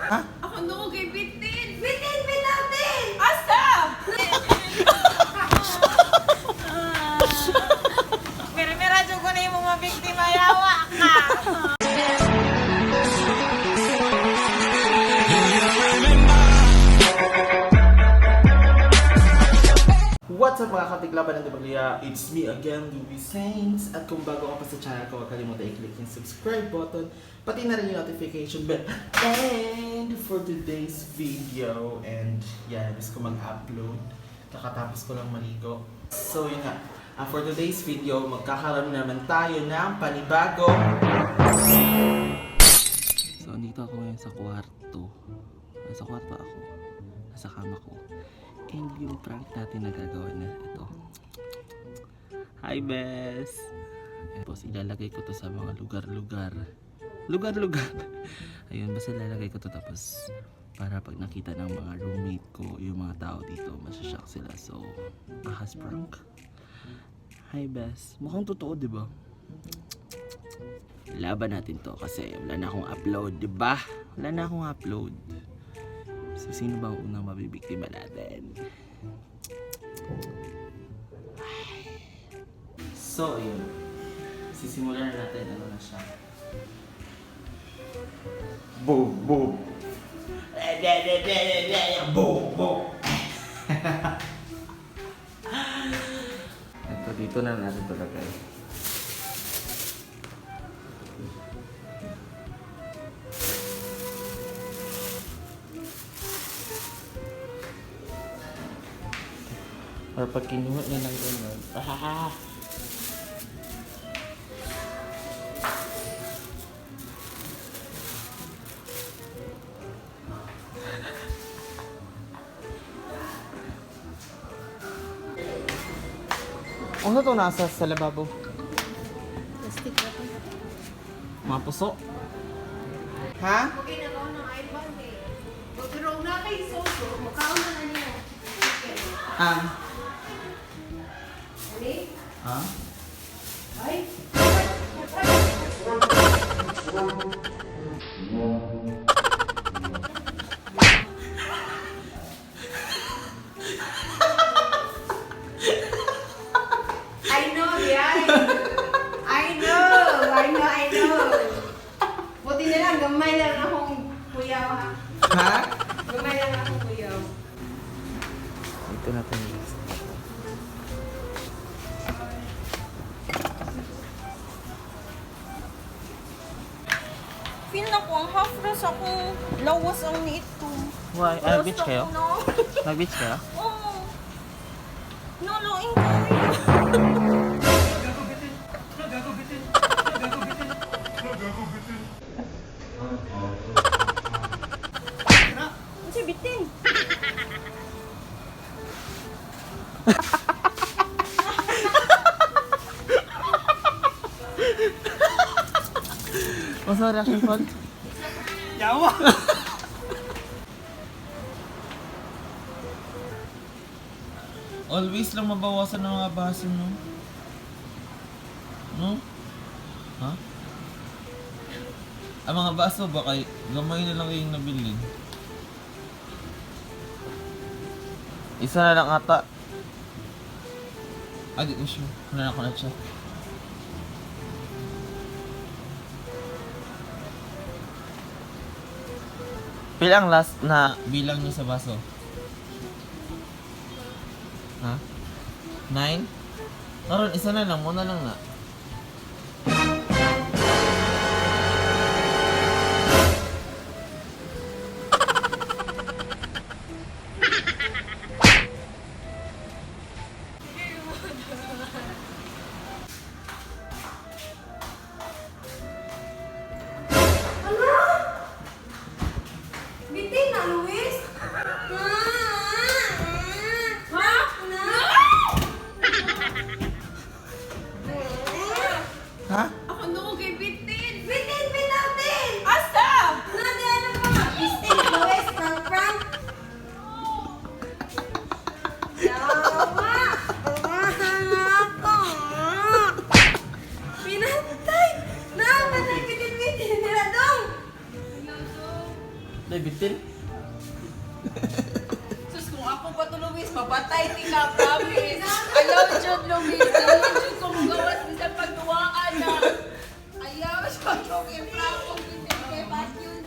Ha? Ako no kay bitin. Bitin, bitatin! Asa? Pero mera jud ko na yung mga biktima, yawa ka. What's up, mga katiglaban ng Debaglia? It's me again, Louie Saints. At kung bago ka pa sa channel ko, huwag kalimutan i-click yung subscribe button, pati na rin yung notification bell. And for today's video, and yeah, miss ko mag-upload. Kakatapos ko lang maligo. So yun nga, for today's video, magkakaroon naman tayo ng panibago. So, andito ako ngayon sa kwarto. Nasa kwarto ako. Nasa kama ko. And yung prank natin na gagawin na ito. Hi, Bes! Tapos ilalagay ko to sa mga lugar-lugar. Lugar-lugar! Ayun, basta ilalagay ko to tapos para pag nakita ng mga roommate ko, yung mga tao dito, masashock sila. So, ahas prank. Hi, Bes. Mukhang totoo, di ba? Laban natin to kasi wala na akong upload, di ba? Wala na akong upload. So, sino ba ang unang mabibiktima natin? So, ayun. Sisimulan na natin. Ano na siya? Boom, boom. Boom, boom. Ito, dito na natin ito lagay. Or pag kinuha niya ng ganun. Ah! Ano to nasa sa lababo? Plastic na to. Mga puso. Ha? Okay na ako ng iPhone eh. Pero na kay Soso, mukhaon na na niya. Ang? Ano? Ha? Ay! I know, yeah. I know, I know, I know. Buti na lang, gamay lang akong kuyaw ha. Ha? Gamay lang akong kuyaw. Ito natin. Feel na ko ang half ras ako. Lawas ang nito. Why? Ah, beach kayo? No. Nag-beach kayo? Oo. No, loing ko. Kasi bitin. What's the reaction, Paul? Yawa! Always lang mabawasan ng mga baso, no? No? Ha? Ang mga baso ba kay gamay na lang yung nabili? Isa na lang ata. Ah, di ko sure. Wala na ako na-check. Pila ang last na bilang niyo sa baso? Ha? 9? Karon, isa na lang. Muna lang na. Ano? Bitin na, Luis? Ha? Na? Ha? Ako no kay bitin. Bitin, bitatin! Asa? Nadi, ano pa? Bitin, Luis, prank, prank. Yawa! Ako! Pinatay! Na, patay, bitin, bitin nila dong! Ay, bitin. Sus, kung ako pa to, Luis, mapatay ti ka, promise. Ayaw jud, Luis. Ayaw jud kung gawas bisan pagduwaan na. Ayaw jud kung i-prank kung hindi kay Matthew.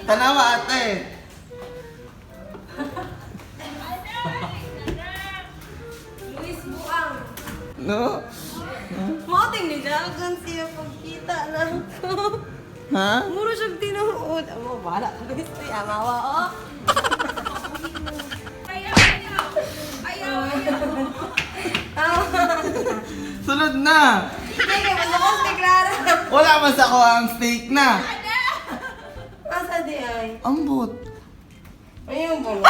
Tanawa ate. Luis Buang. No? Mauting ni Dragon siya pagkita lang ko. Ha? Muro siyang tinuod. Amo, bahala ka Luis. Ay, amawa, oh. Ayaw, ayaw. Ayaw, ayaw. Tama. Sunod na! Hindi, kaya malakas ni Clara. Wala man sa ko ang steak na. Asa di ay? Ambot. Ayun, bolo.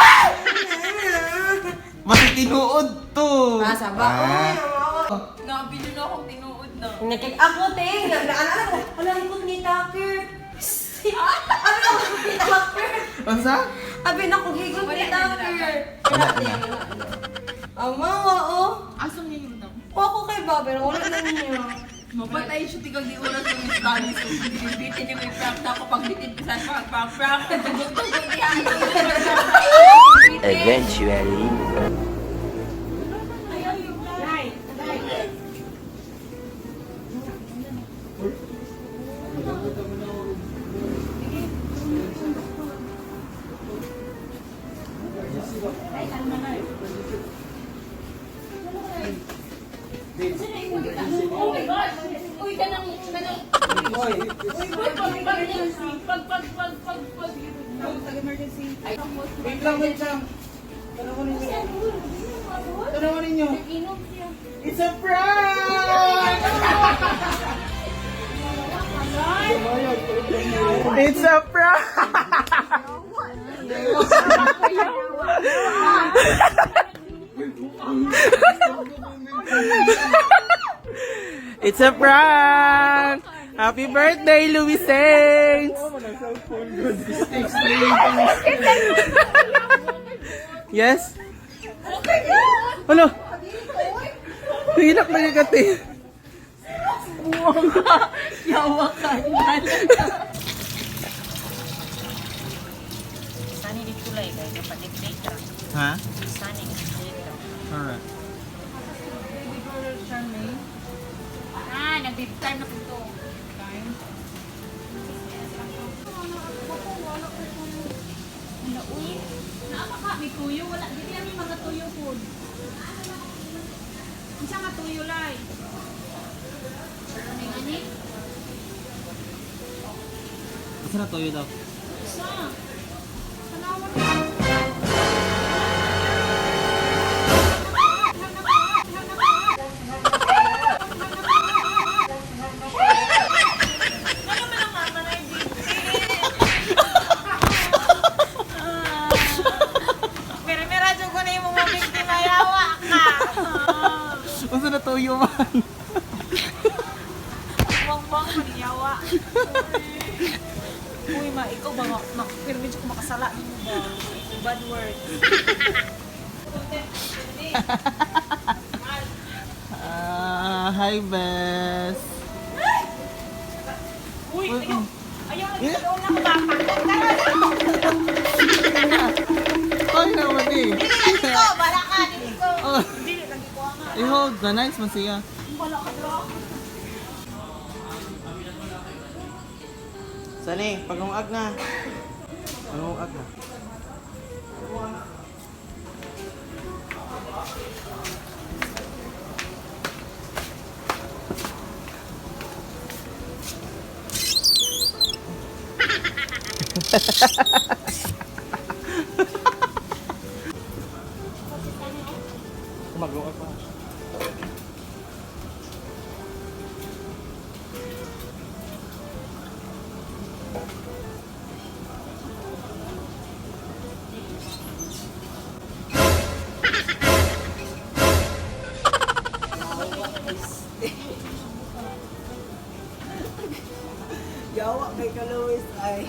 Basta tinuod to. Asa ba? Ah. Uy, amawa. Nabili na akong tinuod na. Nakik ako, ting. Naalala ko, wala ikot ni Tucker. Abi na ko ni Tucker. Unsa? Abi na ko higot ni Wala na, Tucker. Wala na. Amawa, oh. Aso niya yun daw? Ako kay Bobby, wala na niya. Mapatay siya tigang di oras ng Miss Bobby. So, bibitin niya may prank na ako pagbitin bisan pag prank prank. Tugog-tugog niya. Eventually. Oh my God! Uy, kanang, kanang, uy, pag, pag, pag, pag, pag, pag, pag, emergency. Wait lang, wait lang. Tanawan ninyo. Tanawan ninyo. It's a prank! It's a prank! It's a prank! Happy birthday, Louis Saints! Yes? Ano? Hilak na yung kati. Yawa ka. Sani di kulay kay kapatid data. Ha? Sani data. Alright. Ah, nag-big time na po to. Ano, uy? Naa ka, may tuyo. Wala, dili namin mga tuyo po. Unsa nga tuyo, lay? May ngani? Asa na toyo daw? Unsa? Tanawa na. Pero meron ko na yung mga biktima. Yawa ka. Unsa na toyo man? Buwang-buwang ko ni yawa. Uy, ma, ikaw ba? Ma, pero medyo kumakasala mo ba? Bad words. Ah, hi, Bes. Uy, ayaw. Ayaw, Eh? nagkaroon na ko ba? Ay, naman eh. Dili ko, bala ka, dili ko. Oh, Dili, lagi ko nga. i-hold na. Nice man siya. Wala ka bro. Sani, pagungag na. Pagungag na. Magungag pa. Yawa kay ka, Luis, ay.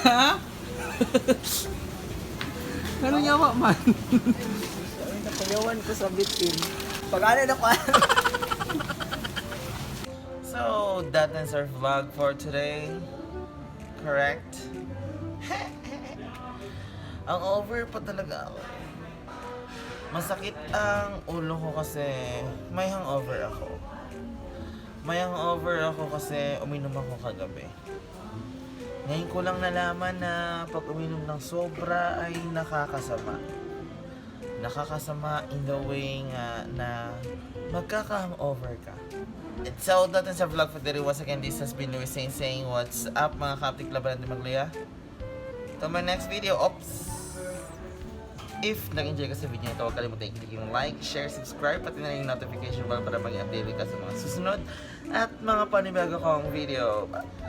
Ha? Ano yawa man? Napayawan ko sa bitin. Pag-ano na ko. So, that ends our vlog for today. Correct? Hangover pa talaga ako. Masakit ang ulo ko kasi may hangover ako. May hangover ako kasi uminom ako kagabi. Ngayon ko lang nalaman na pag uminom ng sobra ay nakakasama. Nakakasama in the way nga na magkaka-hangover ka. And so, that is our vlog for today. Once again, this has been Luis saying, saying what's up, mga kaptik laban natin magluya. To my next video, oops! If nag-enjoy ka sa video nito, huwag kalimutan i-click yung like, share, subscribe, pati na rin yung notification bell para maging updated ka sa mga susunod at mga panibago kong video. Bye!